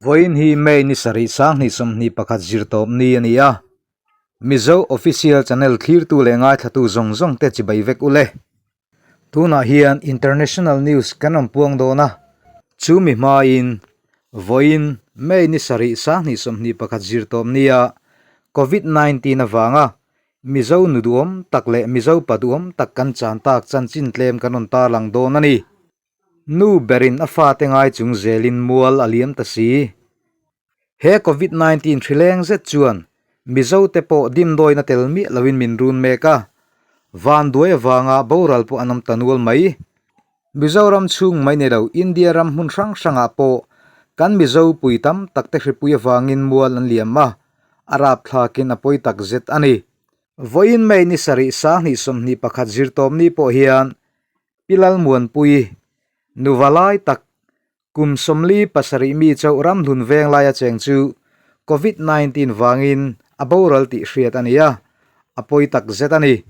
Vawiin hi May ni sarih sanghnih 21 zirtawp ni a ni a, Mizo Official Channel thlirtu leh ngaithlatu zawng zawng te chibai vek u le. Tunah hian International News kan rawn puang dawn a, chu mi hmain Vawiin May ni sarih sanghnih 21 zirtawp nia Covid 19 avanga Mizo nu duhawm tak leh Mizo pa duhawm tak kan chan tak chanchin tlem kan rawn tarlang dawn a ni. Nu berin a fate ngai chung zelin mual a liam ta si. He Covid 19 hri leng zet chuan Mizo te pawh dimdawina tel miah loin min run mek a, vanduai avanga boral pawh an awm ta nual mai. Mizoram chhung mai ni lo India ram hmun hrang hrangah pawh kan Mizo pui tam tak te hripui avangin mual an liam a, a rapthlakin a pawi tak zet a ni. Vawiin May ni sarih sanghnih 21 zirtawmni pawh hian Pi Lalmuanpui, nuva lai tak, kum 47 mi chauh ramhlun veng laia cheng chu Covid 19 vangin a boral tih hriat a ni a, a pawi tak zet a ni.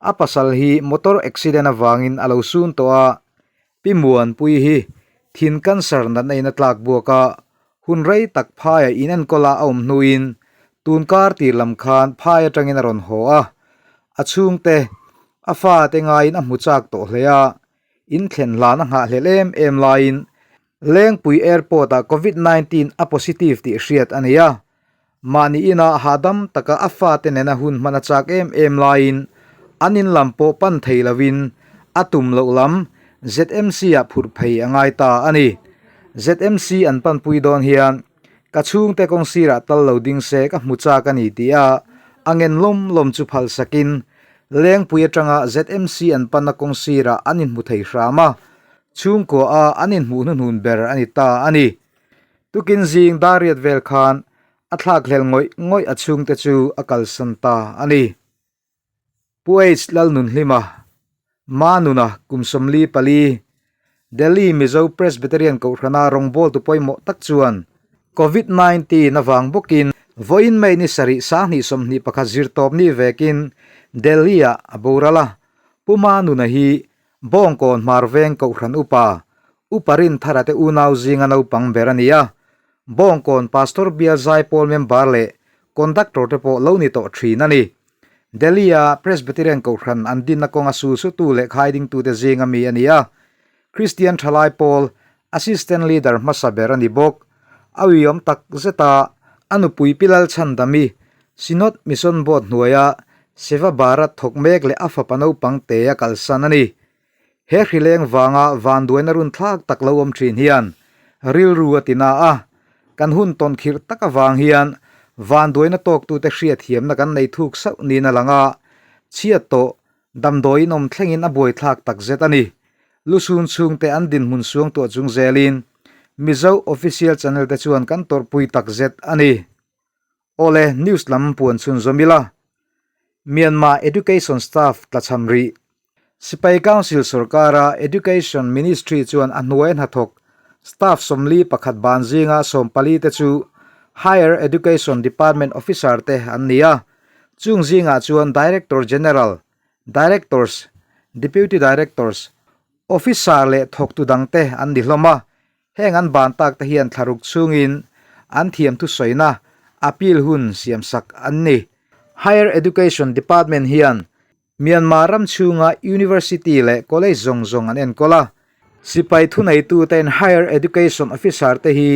A pasal hi motor accident avangin a lo sun tawh a, Pi Muanpui hi thin cancer natna in a tlak buak a, hun rei tak phaiah inenkawl a a awm hnuin tunkar tir lam khan phai atangin a rawn haw a, a chhungte A fate ngaiin a hmu chak tawh hle a, in thlen hlan a nghahhlelh em em laiin Lengpui Airport ah Covid 19 a positive tih hriat a ni a. Mahni inah hahdam taka a fate nena hun hman a chak em em laiin an in lam pawh pan thei loin a tum loh lam ZMC ah phurh phei a ngai ta a ni. ZMC an panpui dawn hian Ka chhungte kawng sirah tal lo ding se ka hmu chak a ni tih a a ngen lawm lawm chu phal sakin Lengpui atanga ZMC an panna kawng sirah an inhmu thei hram a, chhungkua a an inhmuh hnuhnun ber a ni ta a ni. Tukin zing dar riat vel khan a thlakhlel ngawih ngawih a chhungte chu a kalsan ta a ni. Pu H Lalnunhlima, Manuna, kum 44, Delhi Mizo Presbyterian Kohhrana rawngbawltu pawimawh tak chuan Covid 19 avang bawkin vawiin May ni sarih sanghnih 21 zirtawpni vekin Delhi-ah a boral a. Pu Manuna hi Bawngkawn Hmarveng Kohhran Upa, Upa Rinthara te unau zinga naupang ber a ni a. Bawngkawn Pastor Bial Zaipawl member leh Conductor te pawh lo ni tawh thin a ni. Delhi-a Presbyterian Kohhran an dinna kawnga sulsutu leh khaidingtute zinga mi a ni a. Kristian Thalai Pawl Assistant Leader hmasa ber a ni bawk. A uiawm tak zeta a nupui Pi Lalchhandami, Synod Mission Board hnuaia Seva Bharat thawk mek leh a fapa naupang te a kalsan a ni. He hrileng vanga vanduaina runthlak tak lo awm thin hian rilru a ti na a, kan hun tawn khirh tak avang hian vanduaina tawktute hriatthiamna kan nei thuk sauh niin a lang a, chhiat tawh damdawiin awm thlengin a buaithlak tak zet a ni. Lusun chhungte an dinhmun suang tuah chung zelin Mizo Official Channel te chuan kan tawrhpui tak zet a ni. Awle, news lam puan chhunzawm ila. Myanmar Education Staff tlachham rih. Sipai Council sorkara Education Ministry chuan a hnuai hnathawk staff 41 ban zinga 14 te chu Higher Education Department officer te an ni a, chung zingah chuan Director General, Directors, Deputy Directors, Officer leh thawktu dangte an ni hlawm a, heng an ban tak te hian thlaruk chhungin an thiam thusawina appeal hun siamsak an ni. Higher Education Department hian Myanmar ram chhunga University leh College zawng zawng an enkawl a, sipai thuneituten Higher Education Officer te hi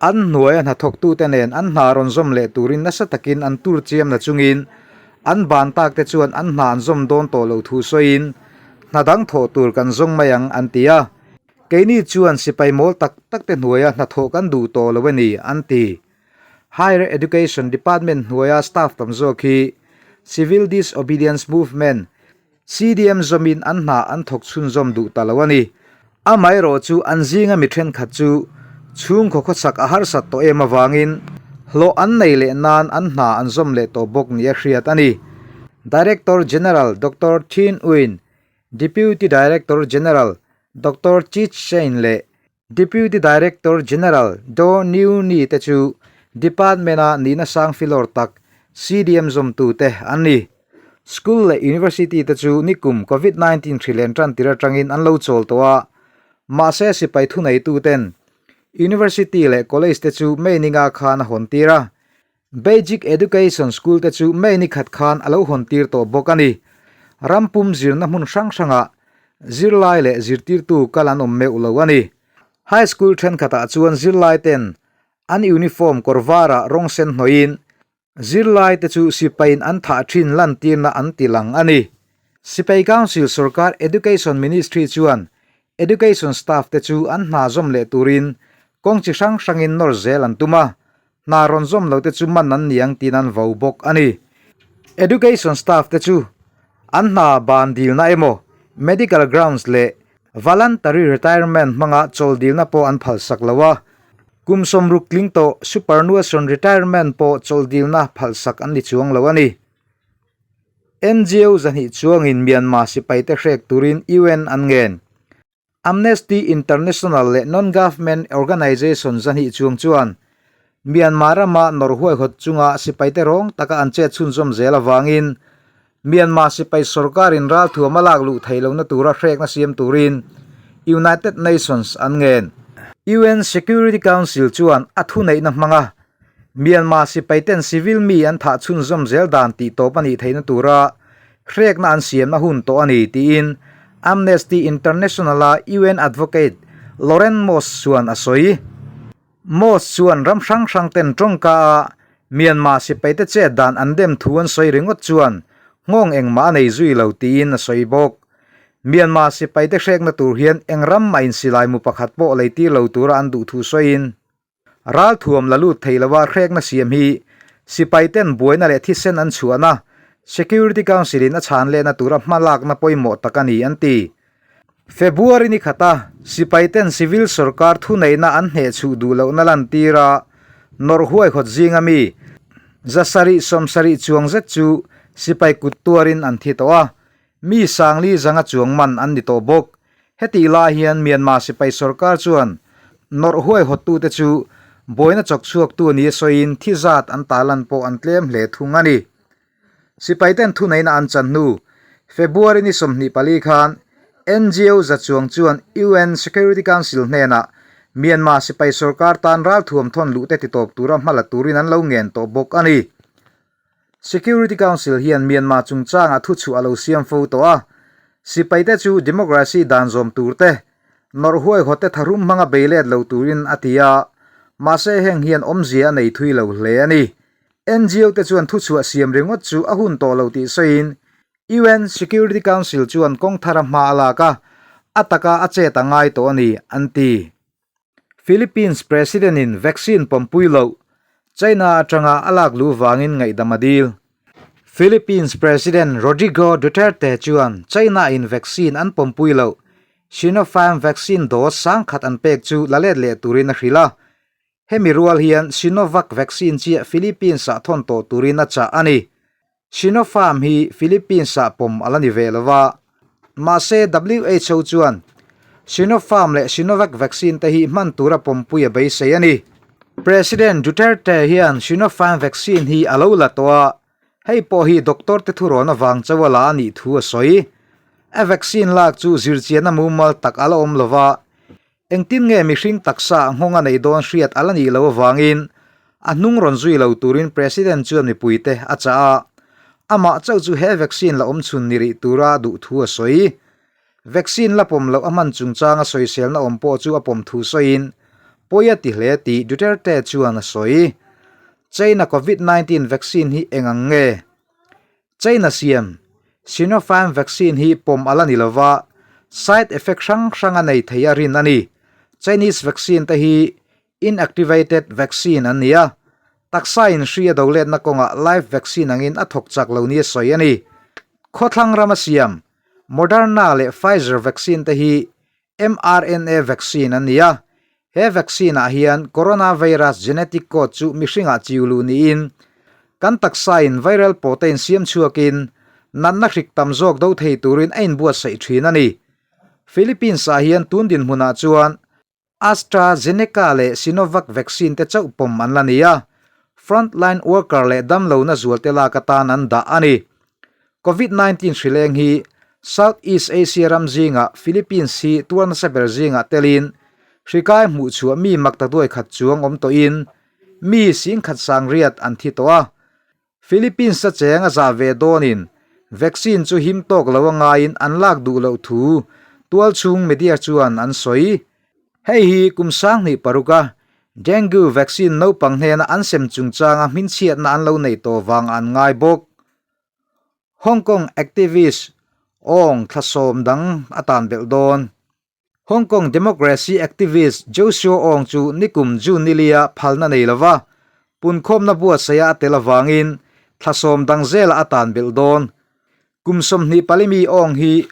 an hnuaia hnathawktute nen an hna rawn zawm leh turin nasa takin an tur chiam na chungin an ban tak te chuan an hna an zawm dawn tawh lo thu sawiin hna dang thawh tur kan zawng mai ang an ti a, keini chuan sipai mawl tak tak te hnuaia hnathawh kan duh tawh lo a ni an ti. Higher Education Department hnuaia staff tam zawk hi Civil Disobedience Movement, CDM, zawmin an hna an thawk chhunzawm duh ta lo a ni. Amaherawh chu an zinga mi thenkhat chu chhungkaw khawchhak a harsat tawh em avangin hlawh an nei leh nan an hna an zawm leh tawh bawk nia hriat a ni. Director General Doctor Thin Win, Deputy Director General Doctor Chit Sein leh Deputy Director General Daw New Ni te chu Department-a nihna sang filawr tak CDM zawmtute an ni. School leh University te chu nikum Covid 19 hri len tan tir atangin an lo chawl tawh a, mahse sipai thuneituten. University leh College te chu May ni nga khan a hawn tir a. Basic Education School te chu May ni khat khan a lo hawn tir tawh bawk a ni. Ram pum zirna hmun hrang hrangah zirlai leh zirtirtu kal an awm meuh lo a ni. High School thenkhatah chuan zirlai ten an uniform kawr varah rawng sen hnawhin Zirlai te chu sipaiin an thah thin lantirna an ti lang a ni. Sipai Council sorkar Education Ministry chuan Education staff te chu an hna zawm leh turin kawng chi hrang hrangin nawr zel an tum a, hna rawn zawm lo te chu man an ni ang tiin an vo bawk a ni. Education staff te chu an hna ban dilna emaw medical grounds leh voluntary retirement hmanga chawl dilna pawh an phalsak lo a, Kum sawmruk tling tawh superannuation retirement pawh chawlhdilna phalsak an ni chuang lo a ni. NGO zahnih chuangin Myanmar sipaite hrek turin UN an ngen. Amnesty International leh non-government organization zahnih chuang chuan Myanmar rama nawrh huaihawt chunga sipaite rawng taka an chet chhunzawm zel avangin Myanmar sipai sorkarin ralthuam a lak luh theih lohna tura hrekna siam turin United Nations an ngen. UN Security Council chuan a thuneihna hmanga Myanmar sipaiten civil mi an thah chhunzawm zel dan tih tawp a nih theihna tura hrekna an siamna hun tawh a ni tiin Amnesty International-a UN advocate Lauren Moss chuan a sawi. Moss chuan ram hrang hrang ten tawngka a Myanmar sipaite chet dan an dem thu an sawi ringawt chuan nghawng engmah a nei zui lo tiin a sawi bawk. Myanmar sipaite hrekna tur hian eng ram mah in silai mu pakhat pawh lei tir lo tura an duh thu sawiin ralthuam la lut thei lova hrekna siam hi sipaiten buaina leh thisen an chhuahna Security Council in a chhan lehna tura hmalakna pawimawh tak a ni an ti. February ni khata sipaiten civil sorkar thuneihna an hnehchhuh duh lohna lantir a, nawrh huaihawt zinga mi zasarih sawmsarih chuang zet chu sipai kut tuarin an thi tawh a, mi sangli zanga chuang man an ni tawh bawk. Hetih lai hian Myanmar sipai sorkar chuan nawrh huaihawttute chu buaina chawk chhuaktu nia sawiin thi zat an tarlan pawh an tlem hle thung a ni. Sipaiten thuneihna an chan hnu, February ni 24 khan NGO za chuang chuan UN Security Council hnenah Myanmar sipai sorkar tan ralthuam thawn luhte titawp tura hma la turin an lo ngen tawh bawk a ni. Security Council hian Myanmar chungchangah thuchhuah a lo siam fo tawh a, sipaite chu democracy dan zawm tur te, nawrh huaihawte tharum hmanga bei let lo turin a ti a, mahse heng hian awmzia a nei thui lo hle a ni. NGO te chuan thuchhuah siam ringawt chu a hun tawh lo tih sawiin UN Security Council chuan kawng thara hma a lak a, a taka a chet a ngai tawh a ni, an ti. Philippines President-in vaccine pawmpui loh China atanga a lak luh vangin ngaihdam a dil. Philippines President Rodrigo Duterte chuan China-in vaccine an pawmpui loh Sinopharm vaccine dose sangkhat an pek chu la let leh turin a hrilh a, Hemi rual hian Sinovac vaccine chiah Philippines-ah thawn tawh turin a chah a ni. Sinopharm hi Philippines-ah pawm a la ni ve lo va. Mahse, WHO chuan Sinopharm leh Sinovac vaccine te hi hman tura pawmpui a beisei a ni. President Duterte hian Sinopharm vaccine hi a lo la tawh a, hei pawh hi doctor te thurawn avang chauh a la a nih thu a sawi. A vaccine lak chu zirchianna mumal tak a la awm lo va, Engtin nge mihring taksa nghawng a neih dawn hriat a la nih loh avangin a hnung rawn zui lo turin President chuan mipuite a chah a, amah chauh chu he vaccine la awm chhun ni rih tura duh thu a sawi. Vaccine la pawm loh a hman chungchanga sawiselna awm pawh chu a pawm thu sawiin pawi a ti hle tih Duterte chuan a sawi. China Covid 19 vaccine hi eng ang nge? China siam Sinopharm vaccine hi pawm a la ni lova, side effect hrang hrang a nei thei a rin a ni. Chinese vaccine te hi inactivated vaccine an ni a, taksa in hri a do letna kawngah live vaccine angin a thawk chak lo nia sawi a ni. Khawthlang rama siam Moderna leh Pfizer vaccine te hi mRNA vaccine an ni a, he vaccine ah hian coronavirus genetic code chu mihringah chiu luh niin kan taksain viral protein siam chhuakin natna hrik tam zawk do thei turin a inbuatsaih thin a ni. Philippines ah hian tun dinhmunah chuan AstraZeneca leh Sinovac vaccine te chauh pawm an la ni a, frontline worker leh damlohna zualte lak atan an dah a ni. Covid 19 hrileng hi South East Asia ram zingah Philippines hi tuar nasa ber zingah telin Hrikai hmuh chhuah mi maktaduai khat chuang awm tawhin mi singkhat sangriat an thi tawh a. Philippines-a cheng a zah ve dawnin vaccine chu him tawk lo a ngaiin an lak duh loh thu tualchhung media chuan an sawi. Hei hi kum 2006 a dengue vaccine naupang hnena an sem chungchanga hminchhiatna an lo neih tawh vang an ngai bawk. Hong Kong activist Ong thla sawm dang a tan belh dawn. Hong Kong democracy activist Joshua Ong chu nikum June nilia phalna nei lova punkhawmna buatsaia a tel avangin thla sawm dang zela a tan belh dawn. Kum 20 pali mi Ong hi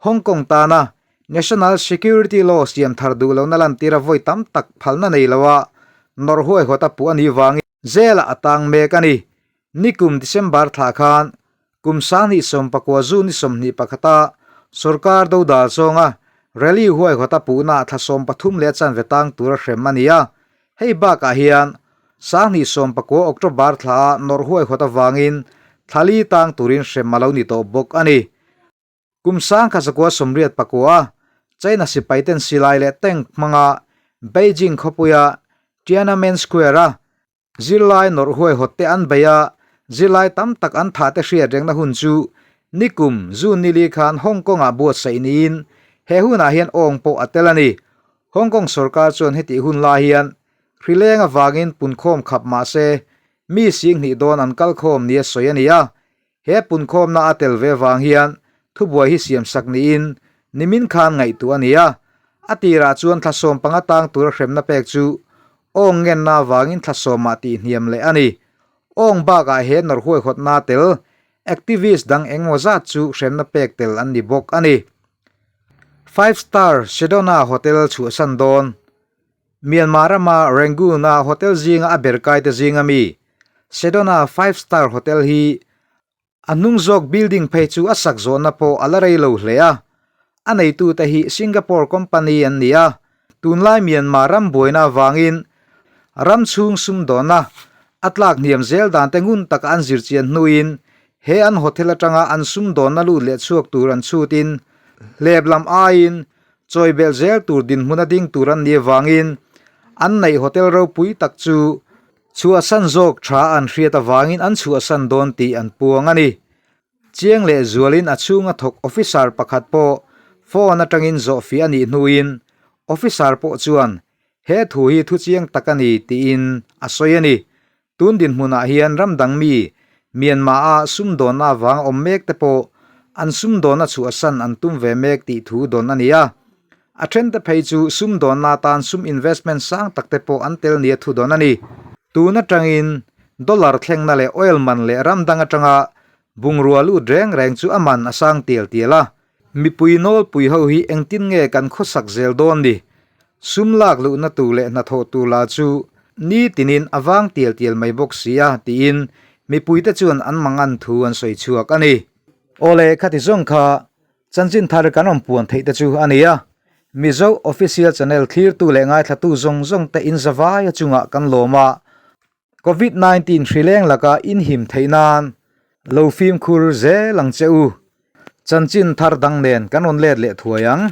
Hong Kong tana National Security Law siam thar duh lohna lantira vawi tam tak phalna nei loa nawrh huaihawt a puh a nih vangin zela a tang mek a ni. Nikum December thlah khan kum 2019 June ni 21 a sorkar dodal zawnga rally huaihawta puhna thla 13 leh chanve tang tura hrem a ni a. Hei bakah hian 2019 October thla a nawrh huaihawt avangin thla li tang turin hrem a lo ni tawh bawk a ni. Kum 1989 China sipaiten silai leh tank hmanga Beijing khawpuia Tiananmen Square a Zirlai nawrh huaihawt te an bei a, zirlai tam tak an thah te hriat rengna hun chu nikum June nili khan Hong Kong-ah buatsaih niin he hunah hian awng pawh a tel a ni. Hong Kong sorkar chuan hetih hun lai hian hrileng avangin punkhawm khap mah se mi 2000 dawn an kalkhawm nia sawi a ni a, He punkhawmna a tel ve vang hian thubuai hi siamsak niin nimin khan ngaihtuah a ni a. A tirah chuan thla 15 tang tura hremna pek chu awng ngenna avangin thla sawmah tihhniam leh a ni. Awng bakah he nawrh huaihawtna tel activist dang engemaw zat chu hremna pek tel an ni bawk a ni. Five Star Sedona Hotel chhuahsan dawn. Myanmar rama Rangoon-a hotel zinga a ber kaite zinga mi Sedona Five Star Hotel hi a hnung zawk building phei chu a sak zawhna pawh a la rei lo hle a. A neitute hi Singapore company an ni a, tunlai Myanmar ram buaina avangin ram chhung sumdawnna a tlak hniam zel dan te ngun taka an zirchian hnuin he an hotel atanga an sumdawnna lut leh chhuak tur an chhutin hlep lam aiin Chawi belh zel tur dinhmun a ding tur an nih avangin an neih hotel ropui tak chu chhuahsan zawk tha an hriat avangin an chhuahsan dawn tih an puang a ni. Chiang leh zualin a chhunga thawk officer pakhat pawh phone atangin zawhfiah a nih hnuin officer pawh chuan he thu hi thu chiang tak a ni tiin a sawi a ni. Tun dinhmunah hian ram dang mi Myanmar-a sumdawnna avanga awm mek te pawh an sumdawnna chhuahsan an tum ve mek tih thu dawn a ni a. A thente phei chu sumdawnna atan sum investment sang tak te pawh an tel nia thu dawn a ni. Tun atangin dollar thlengna leh oil man leh ram dang atanga bungrua lut reng reng chu a man a sang tial tial a. Mipui nawlpui ho hi engtin nge kan khawsak zel dawn ni? Sum lak luhna tur leh hnathawh tur la chu nitinin a vang tial tial mai bawk si a, tiin mipuite chuan an mangan thu an sawi chhuak a ni. Awle, khati zawng kha chanchin thar kan rawn puan theih te chu a ni a. Mizo Official Channel thlirtu leh ngaithlatu zawng zawng te in zavaia chungah kan lawm a, Covid 19 hrileng laka inhim theih nan lo fimkhur zel ang che u. Chanchin thar dang nen kan rawn let leh thuai ang.